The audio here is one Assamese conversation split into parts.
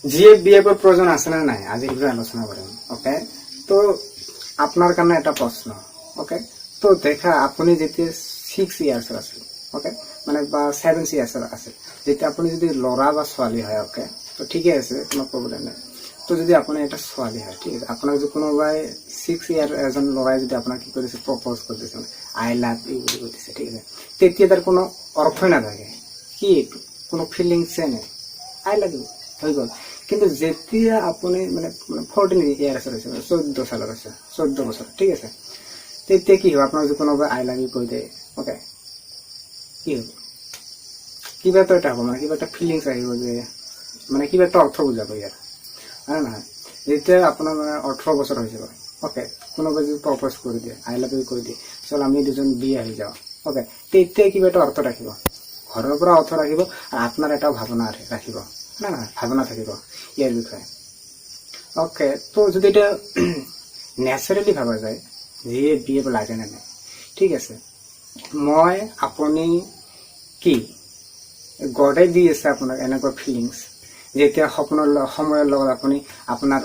জি এফ বি এফৰ প্ৰয়োজন আছে নে নাই, আজিৰ বিষয়ে আলোচনা কৰিম। অ'কে, তো আপোনাৰ কাৰণে এটা প্ৰশ্ন। অ'কে, তো দেখা, আপুনি যেতিয়া 6 ইয়াৰ্ছৰ আছিল, অ'কে, মানে বা 7 ইয়াৰ্ছৰ আছিল, যেতিয়া আপুনি যদি ল'ৰা বা ছোৱালী হয়, অ'কে, তো ঠিকে আছে, কোনো প্ৰব্লেম নাই। তো যদি আপুনি এটা ছোৱালী হয়, ঠিক আছে, আপোনাক যদি কোনোবাই 6 ইয়াৰ এজন ল'ৰাই যদি আপোনাক কি কৰিছে, প্ৰপ'জ কৰি দিছে, "I love you" বুলি কৈ দিছে, ঠিক আছে, তেতিয়া তাৰ কোনো অৰ্থই নাথাকে। কি এইটো? কোনো ফিলিংছে নাই। "I love you" হৈ গ'ল। কিন্তু যেতিয়া আপুনি মানে 14 ইয়াৰ্ছৰ হৈছে, মানে 14 চালৰ হৈছে, 14 বছৰ, ঠিক আছে, তেতিয়া কি হ'ব? আপোনাক যদি কোনোবাই "I love you" কৈ দিয়ে, অ'কে, কি হ'ব? কিবা এটা হ'ব, মানে কিবা এটা ফিলিংছ আহিব যে মানে কিবা এটা অৰ্থ বুজাব ইয়াৰ, হয় নে নহয়? যেতিয়া আপোনাৰ মানে 18 বছৰ হৈ যাব, অ'কে, কোনোবাই যদি প্ৰপ'জ কৰি দিয়ে, "I love you" কৈ দিয়ে, চল আমি দুজন বিয়া হৈ যাওঁ, অ'কে, তেতিয়া কিবা এটা অৰ্থ ৰাখিব, ঘৰৰ পৰা অৰ্থ ৰাখিব আৰু আপোনাৰ এটা ভাৱনা ৰাখিব, হয় নে নহয়? ভাৱনা থাকিব ইয়াৰ বিষয়ে। অ'কে, তো যদি এতিয়া নেচাৰেলি ভাবা যায়, জি এফ বি এফ লাগে নে নাই, ঠিক আছে, মই আপুনি কি গডে দি আছে আপোনাক এনেকুৱা ফিলিংছ। যেতিয়া সপোনৰ সময়ৰ লগত আপুনি আপোনাৰ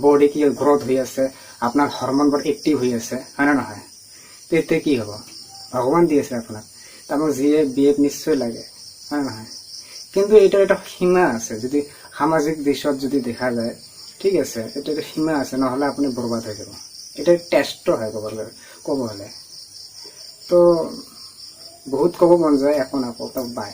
বডি কি গ্ৰথ হৈ আছে, আপোনাৰ হৰমনবোৰ এক্টিভ হৈ আছে, হয় নে নহয়? তেতিয়া কি হ'ব? ভগৱান দি আছে আপোনাক, আপোনাক জি এফ বি এফ নিশ্চয় লাগে, হয় নে নহয়? কিন্তু এইটাৰ এটা সীমা আছে। যদি সামাজিক দিশত যদি দেখা যায়, ঠিক আছে, এইটো এটা সীমা আছে, নহ'লে আপুনি বৰবাদ হৈ যাব। এটা টেষ্টো হয় ক'ব হ'লে। তো বহুত ক'ব মন যায়, একো নাকওঁ। তো বাই।